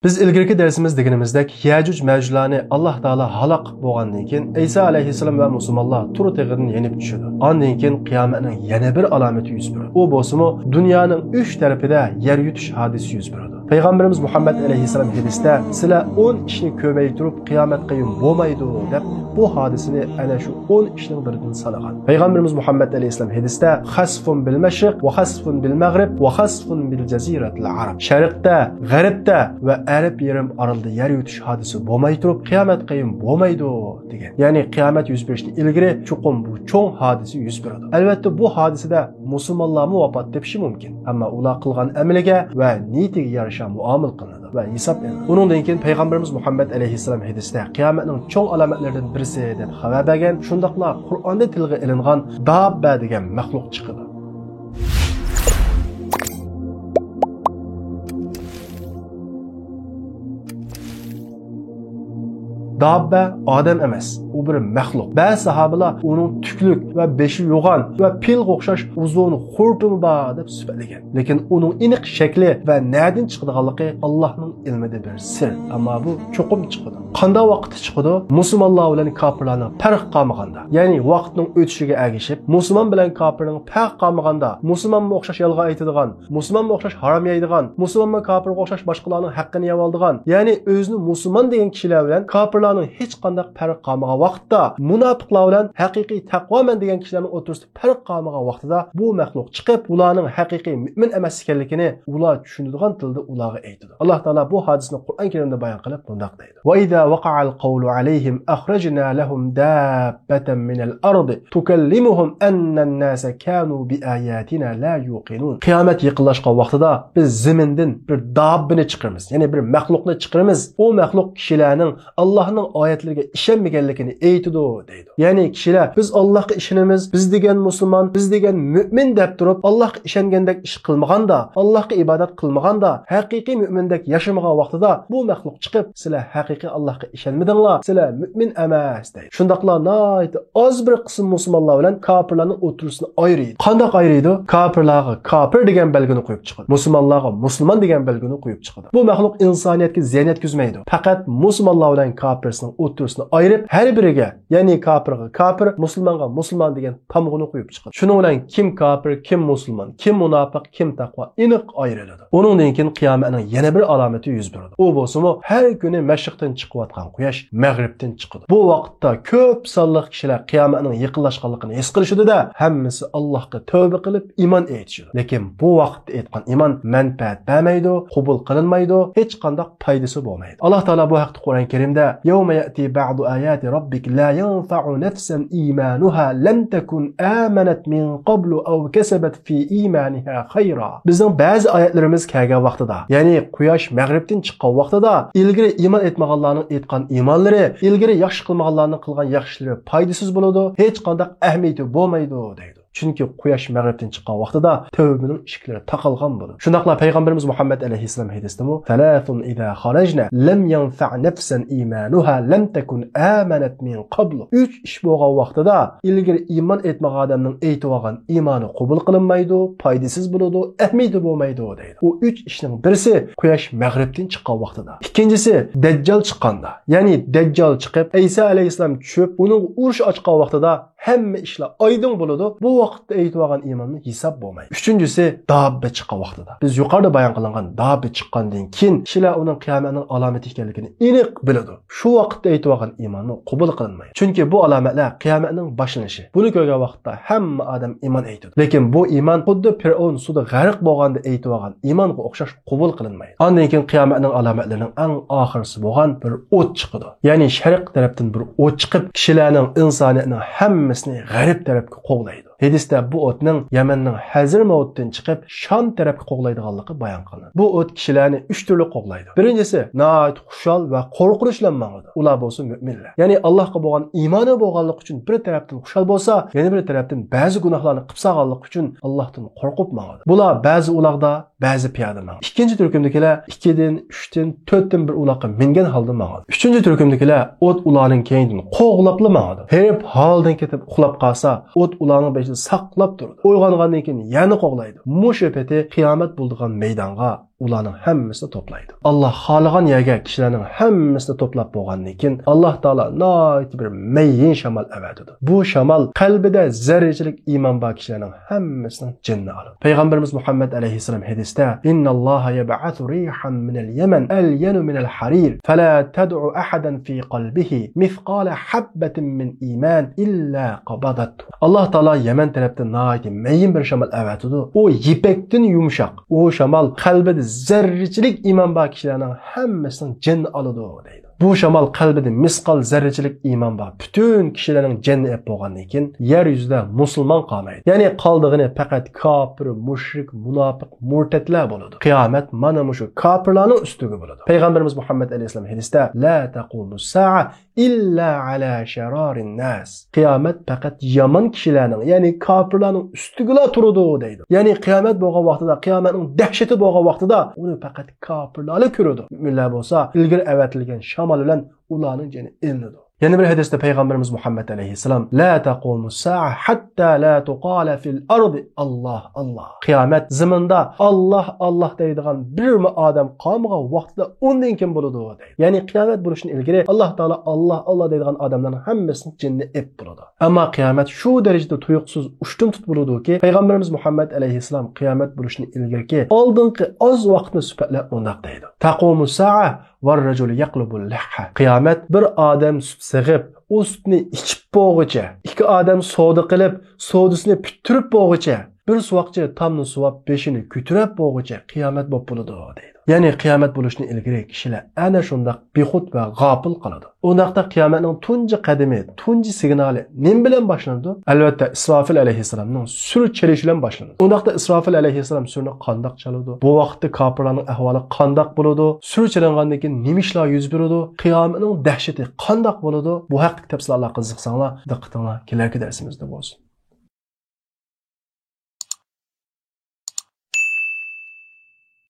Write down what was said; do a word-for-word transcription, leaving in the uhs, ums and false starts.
بىز ئىلگىرىكى دەرسىمىز دېگىنىمىزدەك، يەجۇج مەجۇجلارنى ئاللاھ تائالا ھالاك قىلىپ بولغاندىن كېيىن، ئەيسا ئەلەيھىسسالام ۋە مۇسۇلمانلار تۇر تېغىدىن يېنىپ چۈشىدۇ. ئاندىن كېيىن قىيامەتنىڭ يەنە بىر ئالامىتى يۈز بېرىدۇ. ئۇ بولسىمۇ دۇنيانىڭ ئۈچ تەرىپىدە يەر يۇتۇش ھادىسىسى يۈز بېرىدۇ. پەيغەمبىرىمىز مۇھەممەد ئەلەيھىسسالام ھەدىستە، «سىلەر ئون ئىشنى كۆرمەي تۇرۇپ قىيامەت قايىم بولمايدۇ» دەپ، بۇ ھادىسىنى ئەنە شۇ ئون ئىشنىڭ بىرىدىن سانىغان. پەيغەمبىرىمىز مۇھەممەد ئەلەيھىسسالام ھەدىستە، «خەسفۇن بىل مەشرىق ۋە خەسفۇن بىل مەغرىب ۋە خەسفۇن بىل جەزىرەتىل ئەرەب»، شەرقتە، غەربتە ۋە ئەرەب يېرىم ئارىلىدا يەر يۇتۇش ھادىسىسى بولماي تۇرۇپ قىيامەت قايىم بولمايدۇ دېگەن. يەنى قىيامەت يۈز بېرىشتىن ئىلگىرى چوقۇم بۇ چوڭ ھادىسە يۈز بېرىدۇ. ئەلۋەتتە، بۇ ھادىسىدە مۇسۇلمانلارمۇ ۋاپات تېپىشى مۇمكىن. ئەمما ئۇلار قىلغان ئەمىلىگە ۋە نىيىتىگە يارىشا مۇئامىلە قىلىنىدۇ ۋە ھېساب ئېلىنىدۇ. ئۇنىڭدىن كېيىن پەيغەمبىرىمىز مۇھەممەد ئەلەيھىسسالام ھەدىستە، «قىيامەتنىڭ چوڭ ئالامەتلىرىدىن بىرسى» دەپ خەۋەر بەرگەن، شۇنداقلا قۇرئاندا تىلغا ئېلىنغان داببە دېگەن مەخلۇق چىقىدۇ. داببە ئادەم ئەمەس، ئۇ بىر مەخلۇق. بەزى ساھابىلار ئۇنىڭ تۈكلۈك ۋە بېشى يوغان ۋە پىلغا ئوخشاش ئۇزۇن خۇرتۇمى بار دەپ سۈپەتلىگەن. لېكىن ئۇنىڭ ئېنىق شەكلى ۋە نەدىن چىقىدىغانلىقى ئاللاھنىڭ ئىلمىدا بىر سىر. ئەمما بۇ چوقۇم چىقىدۇ. قانداق ۋاقىتتا چىقىدۇ؟ مۇسۇلمانلار بىلەن كاپىرلارنىڭ پەرقى قالمىغاندا، يەنى ۋاقىتنىڭ ئۆتۈشىگە ئەگىشىپ، مۇسۇلمان بىلەن كاپىرنىڭ پەرقى قالمىغاندا، مۇسۇلمانمۇ ئوخشاش يالغان ئېيتىدىغان، مۇسۇلمانمۇ ئوخشاش ھارام يەيدىغان، مۇسۇلمانمۇ كاپىرغا ئوخشاش باشقىلارنىڭ ھەققىنى يەۋالىدىغان، يەنى ئۆزىنى مۇسۇلمان دېگەن كىشىلەر بىلەن كاپىرلارنىڭ ھېچقانداق پەرقى قالمىغان ۋاقىتتا، مۇناپىقلار بىلەن ھەقىقىي تەقۋامەن دېگەن كىشىلەرنىڭ ئوتتۇرىسىدا پەرق قالمىغان ۋاقتىدا بۇ مەخلۇق چىقىپ، ئۇلارنىڭ ھەقىقىي مۆمىن ئەمەس ئىكەنلىكىنى ئۇلار چۈشىنىدىغان تىلدا ئۇلارغا ئېيتىدۇ. ئاللاھ تائالا بۇ ھادىسىنى قۇرئان كەرىمدە بايان قىلىپ مۇنداق دەيدۇ، «وَإِذَا وَقَعَ الْقَوْلُ عَلَيْهِمْ أَخْرَجْنَا لَهُمْ دَابَّةً مِنَ الْأَرْضِ تُكَلِّمُهُمْ أَنَّ النَّاسَ كَانُوا بِآيَاتِنَا لَا يُوقِنُونَ». قىيامەت يېقىنلاشقان ۋاقتىدا بىز زېمىندىن بىر داببىنى چىقىرىمىز، يەنى بىر مەخلۇقنى چىقىرىمىز. ئۇ مەخلۇق كىشىلەرنىڭ ئاللاھنىڭ ئايەتلىرىگە ئىشەنمىگەنلىكىنى ئېيتىدۇ، دەيدۇ. يەنى كىشىلەر، «بىز ئاللاھقا ئىشىنىمىز، بىز دېگەن مۇسۇلمان، بىز دېگەن مۆمىن» دەپ تۇرۇپ، ئاللاھقا ئىشەنگەندەك ئىش قىلمىغاندا، ئاللاھقا ئىبادەت قىلمىغاندا، ھەقىقىي مۆمىندەك ياشىمىغان ۋاقتىدا بۇ مەخلۇق چىقىپ، «سىلەر ھەقىقىي ئاللاھقا ئىشەنمىدىڭلار، سىلەر مۆمىن ئەمەس» دەيدۇ. شۇنداقلا ناھايىتى ئاز بىر قىسىم مۇسۇلمانلار بىلەن كاپىرلارنىڭ ئوتتۇرىسىنى ئايرىيدۇ. قانداق ئايرىيدۇ؟ كاپىرلارغا كاپىر دېگەن بەلگىنى قويۇپ چىقىدۇ. مۇسۇلمانلارغا مۇسۇلمان دېگەن بەلگىنى قويۇپ چىقىدۇ. بۇ مەخلۇق ئىنسانىيەتكە زىيان يەتكۈزمەيدۇ. پەقەت مۇسۇلمانلار بىلەن كاپىرسىنىڭ ئوتتۇرىسىنى ئايرىپ، ھەر بىرىگە، يەنى كاپىرغا كاپىر، مۇسۇلمانغا مۇسۇلمان دېگەن تامغىنى قويۇپ چىقىدۇ. شۇنىڭ بىلەن كىم كاپىر، كىم مۇسۇلمان، كىم مۇناپىق، كىم تەقۋا ئېنىق ئايرىلىدۇ. ئۇنىڭدىن كېيىن قىيامەتنىڭ يەنە بىر ئالامىتى يۈز بېرىدۇ. ئۇ بولسىمۇ ھەر كۈنى مەشرىقتىن چىقىۋاتقان قۇياش مەغرىبتىن چىقىدۇ. بۇ ۋاقىتتا كۆپ سانلىق كىشىلەر قىيامەتنىڭ يېقىنلاشقانلىقىنى ھېس قىلىشىدۇ-دە، ھەممىسى ئاللاھقا تەۋبە قىلىپ ئىمان ئېيتىشىدۇ. لېكىن بۇ ۋاقىتتا ئېيتقان ئىمان مەنپەئەت بەرمەيدۇ، قوبۇل قىلىنمايدۇ، ھېچقانداق پايدىسى بولمايدۇ. ئاللاھ تائالا بۇ ھەقتە قۇرئان كەرىمدە، يَوْمَ يَأْتِي بَعْضُ آيَاتِ رَبِّكَ لَا يَنْفَعُ نَفْسًا إِيمَانُهَا لَمْ تَكُنْ آمَنَتْ مِنْ قَبْلُ أَوْ كَسَبَتْ فِي إِيمَانِهَا خَيْرًا. بىزنىڭ بەزى ئايەتلىرىمىز كەلگەن ۋاقتىدا، يەنى قۇياش مەغرىبتىن چىققان ۋاقتىدا، ئىلگىرى ئىمان ئېيتمىغانلارنىڭ ئېيتقان ئىمانلىرى، ئىلگىرى ياخشى قىلمىغانلارنىڭ قىلغان ياخشىلىرى پايدىسىز بولىدۇ، ھېچقانداق ئەھمىيىتى بولمايدۇ، دەيدۇ. چۈنكى قۇياش مەغرىبتىن چىققان ۋاقتىدا تەۋبىنىڭ ئىشىكلىرى تاقالغان بولىدۇ. شۇنداقلا پەيغەمبىرىمىز مۇھەممەد ئەلەيھىسسالام ھەدىسىدىمۇ، «ثَلَاثٌ إِذَا خَرَجْنَ لَمْ يَنْفَعْ نَفْسًا إِيمَانُهَا لَمْ تَكُنْ آمَنَتْ مِنْ قَبْلُ». ئۈچ ئىش بولغان ۋاقتىدا ئىلگىرى ئىمان ئېيتمىغان ئادەمنىڭ ئېيتىۋالغان ئىمانى قوبۇل قىلىنمايدۇ، پايدىسىز ببولىدۇ، ئەھمىيىتى بولمايدۇ دەيدۇ. ئۇ ئۈچ ئىشنىڭ بىرسى قۇياش مەغرىبتىن چىققان ۋاقتىدا. ئىككىنچىسى دەججال چىققاندا، يەنى دەججال چىقىپ، ئەيسا ئەلەيھىسسالام چۈشۈپ، ئۇنىڭغا ئۇرۇش ئاچقان ۋاقتىدا ھەممە ئىشلار ئايدىڭ بولىدۇ. بۇ ۋاقىتتا ئېيتىۋالغان ئىماننىڭ ھېسابى بولمايدۇ. ئۈچىنچىسى داببە چىققان ۋاقتىدا. بىز يۇقىرىدا بايان قىلىنغان داببە چىققاندىن كېيىن كىشىلەر ئۇنىڭ قىيامەتنىڭ ئالامىتى ئىكەنلىكىنى ئېنىق بىلىدۇ. شۇ ۋاقىتتا ئېيتىۋالغان ئىمانمۇ قوبۇل قىلىنمايدۇ. چۈنكى بۇ ئالامەتلەر قىيامەتنىڭ باشلىنىشى. بۇنى كۆرگەن ۋاقىتتا ھەممە ئادەم ئىمان ئېيتىدۇ. لېكىن بۇ ئىمان خۇددى پىرئەۋن سۇدا غەرق بولغاندا ئېيتىۋالغان ئىمانغا ئوخشاش قوبۇل قىلىنمايدۇ. ئاندىن كېيىن قىيامەتنىڭ ئالامەتلىرىنىڭ ئەڭ ئاخىرسى بولغان بىر ئوت چىقىدۇ. يەنى شەرق تەرەپتىن بىر ئوت چىقىپ، كىشىلەرنىڭ، ئىنسانىيەتنىڭ ھەممىسىنى غەرب تەرەپكە قوغلايدۇ. ھەدىستە بۇ ئوتنىڭ يەمەننىڭ ھەزرىمەۋتتىن چىقىپ، شام تەرەپكە قوغلايدىغانلىقى بايان قىلىنىدۇ. بۇ ئوت كىشىلەرنى ئۈچ تۈرلۈك قوغلايدۇ. بىرىنچىسى، ناھايىتى خۇشال ۋە قورقۇنچ بىلەن ماڭىدۇ. ئۇلار بولسا مۆمىنلەر. يەنى ئاللاھقا بولغان ئىمانى بولغانلىقى ئۈچۈن بىر تەرەپتىن خۇشال بولسا، يەنە بىر تەرەپتىن بەزى گۇناھلارنى قىلىپ سالغانلىقى ئۈچۈن ئاللاھتىن قورقۇپ ماڭىدۇ. بۇلار بەزى ئۇلاغدا، بەزى پىيادە ماڭىدۇ. ئىككىنچى تۈركۈمدىكىلەر ئىككىدىن، ئۈچتىن، تۆتتىن بىر ئۇلاغقا مىنگەن ھالدا ماڭىدۇ. ئۈچىنچى تۈركۈمدىكىلەر ئوت ئۇلارنىڭ كەينىدىن قوغلاپلا ماڭىدۇ. ھېرىپ ھالىدىن كېتىپ ئۇخلاپ قالسا، ئوت ئۇلارنىڭ بېشىدا ساقلاپ تۇرىدۇ. ئويغانغاندىن كېيىن يەنە قوغلايدۇ. مۇشۇ پېتى قىيامەت بولىدىغان مەيدانغا ئۇلارنىڭ ھەممىسىنى توپلايدۇ. ئاللا خالىغان يەرگە كىشىلەرنىڭ ھەممىسىنى توپلاپ بولغاندىن كېيىن، ئاللا تائالا ناھايىتى بىر مەيىن شامال ئەۋەتىدۇ. بۇ شامال قەلبىدە زەررىچىلىك ئىمان بار كىشىلەرنىڭ ھەممىسىنىڭ جېنىنى ئالىدۇ. پەيغەمبىرىمىز مۇھەممەد ئەلەيھىسسالام ھەدىستە، إن الله يبعث ريحا من اليمن ألين من الحرير فلا تدع أحدا في قلبه مثقال حبة من إيمان إلا قبضته. ئاللا تائالا يەمەن تەرەپتىن ناھايىتى مەيىن بىر شامال ئەۋەتىدۇ. ئۇ يىپەكتىن يۇمشاق. ئۇ شامال قەلبىدە زەررىچىلىك ئىمان بار كىشىلەرنىڭ ھەممىسىنىڭ جېنىنى ئالىدۇ، دەيدۇ. بۇ شامال قەلبىدە مىسقال زەررىچىلىك ئىمان بار پۈتۈن كىشىلەرنىڭ جېنىنى ئېلىپ بولغاندىن كېيىن، يەر يۈزىدە مۇسۇلمان قالمايدۇ. يەنى قالىدىغىنى پەقەت كاپىر، مۇشرىك، مۇناپىق، مۇرتەتلەر بولىدۇ. قىيامەت مانا مۇشۇ كاپىرلارنىڭ ئۈستىگە بولىدۇ. پەيغەمبىرىمىز مۇھەممەد ئەلەيھىسسالام ھەدىستە، لا تقوم الساعة إلا على شرار الناس. قىيامەت پەقەت يامان كىشىلەرنىڭ، يەنى كاپىرلارنىڭ ئۈستىگىلا تۇرىدۇ، دەيدۇ. يەنى قىيامەت بولغان ۋاقتىدا، قىيامەتنىڭ دەھشىتى بولغان ۋاقتىدا ئۇنى پەقەت كاپىرلارلا كۆرىدۇ. مۆمىنلەر بولسا ئىلگىرى ئەۋەتىلگەن شامال بىلەن ئۇلارنىڭ جېنى ئېلىنىدۇ. يەنە بىر ھەدىستە پەيغەمبىرىمىز مۇھەممەد ئەلەيھىسسالام، لا تقوم الساعة حتى لا تقال في الأرض الله الله. قىيامەت زېمىندا ئاللا ئاللا دەيدىغان بىرمۇ ئادەم قالمىغان ۋاقتىدا ئۇندىن كېيىن بولىدۇ، دەيدۇ. يەنى قىيامەت بولۇشتىن ئىلگىرى ئاللا تائالا ئاللا ئاللا دەيدىغان ئادەملەرنىڭ ھەممىسىنىڭ جېنىنى ئېلىپ بولىدۇ. ئەمما قىيامەت شۇ دەرىجىدە تۇيۇقسىز ئۇشتۇمتۇت بولىدۇكى، پەيغەمبىرىمىز مۇھەممەد ئەلەيھىسسالام قىيامەت بولۇشتىن ئىلگىرىكى ئالدىنقى ئاز ۋاقىتنى سۈپەتلەپ مۇنداق دەيدۇ، تقوم الساعة والرجل يقلب اللحة. قىيامەت بىر ئادەم سۈت سېغىپ، ئۇ سۈتنى ئىچىپ بولغۇچە، ئىككى ئادەم سودا قىلىپ، سودىسىنى پۈتتۈرۈپ بولغۇچە، بىر سۇۋاقچى تامنى سۇۋاپ، بېشىنى كۆتۈرۈپ بولغۇچە قىيامەت بولۇپ بولىدۇ، دەيدۇ. يەنى قىيامەت بولۇشتىن ئىلگىرى كىشىلەر ئەنە شۇنداق بىخۇد ۋە غاپىل قالىدۇ. ئۇنداقتا قىيامەتنىڭ تۇنجى قەدىمى، تۇنجى سىگنالى نېمە بىلەن باشلىنىدۇ؟ ئەلۋەتتە، ئىسرافىل ئەلەيھىسسالامنىڭ سۈر چېلىشى بىلەن باشلىنىدۇ. ئۇنداقتا ئىسرافىل ئەلەيھىسسالام سۈرنى قانداق چالىدۇ؟ بۇ ۋاقىتتا كاپىرلارنىڭ ئەھۋالى قانداق بولىدۇ؟ سۈر چېلىنغاندىن كېيىن نېمە ئىشلار يۈز بېرىدۇ؟ قىيامەتنىڭ دەھشىتى قانداق بولىدۇ؟ بۇ ھەقتىكى تەپسىلاتلارغا قىزىقساڭلار، دىققىتىڭلار كېلەركى دەرسىمىزدە بولسۇن.